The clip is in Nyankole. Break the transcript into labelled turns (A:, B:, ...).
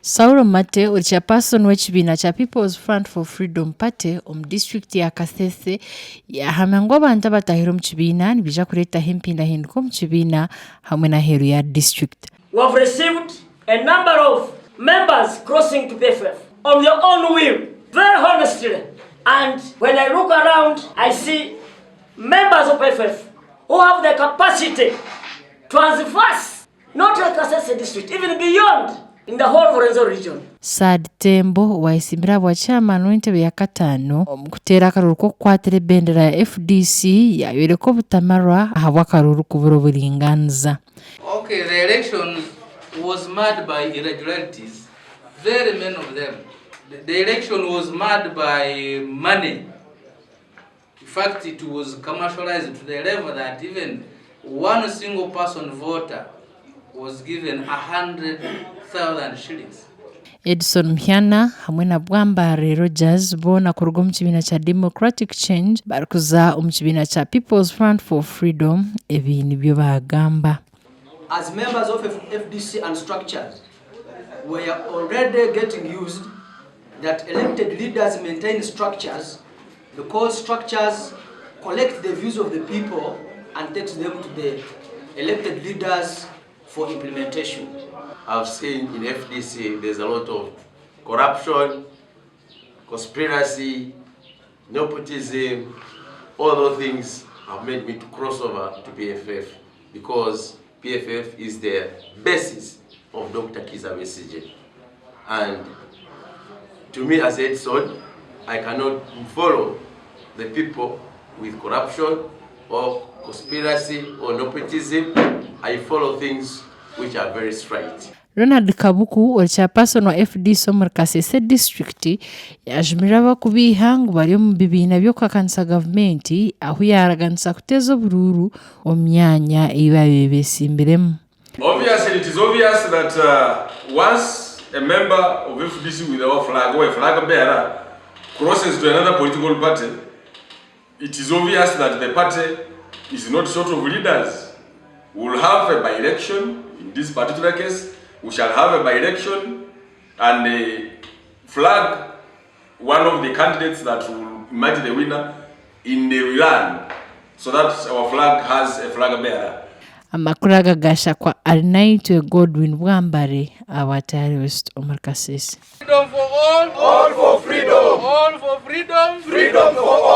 A: Saulo Mate ori chairperson w'ekibiina kya People's Front for Freedom Party omu disiturikiti ya Kasese yaahamya ngu abantu abatahire omu kibiina nibaija kureetaho empindahinduka omu kibiina hamwe n'aheeru ya disiturikiti.
B: We have received a number of members crossing to PFF on their own will, very honestly and when I look around I see members of PFF who have the capacity to transverse not like Kasese district, even beyond in the whole of Rwenzori region.
A: Saad Tembo owayesimbire ahabwa chairman w'entebe ya kataano omu kuteera akaruuru k'okukwatira ebendera ya FDC yayoreka obutamarwa ahabw'akaruuru kubura oburingaaniza.
C: Okay, the election was marred by irregularities, very many of them. The, the election was marred by money. In fact, it was commercialized to the level that even one single person voter was given 100,000 shillings.
A: Edson Muhyana hamwe na Bwambare Rogers boona kuruga omu kibiina kya Democratic Change barikuza omu kibiina kya People's Front for Freedom ebi nibyo baagamba.
D: As members of FDC and structures were already getting used that elected leaders maintain structures because structures collect the views of the people and takes them to the elected leaders for implementation.
E: I've seen in FDC there's a lot of corruption, conspiracy, nepotism, all those things have made me to cross over to PFF because PFF is the basis of Dr. Kizza Besigye. And to me as Edson, I cannot follow the people with corruption or conspiracy or nepotism. I follow things which are very straight.
A: Ronald Kabuku ori chairperson wa FDC omuri Kasese disiturikiti yaajumirira abakubeiha ngu bari omu bibiina by'okuhakanisa gavumenti ahu yaaraganisa kuteeza oburuuru omu myanya ei baabaire beesimbiremu.
F: Obviously, it is obvious that once a member of FDC with our flag or a flag bearer crosses to another political party, it is obvious that the party is not short of leaders. We will have a by-election. In this particular case, we shall have a by-election and flag one of the candidates that will emerge the winner in the rerun so that our flag has a flag bearer.
A: Amakuru aga gaashakwa Arinaitwe Godwin Bwambare aba Tayari West omuri Kasese.
C: Freedom for all. All for freedom. All for freedom. Freedom for all.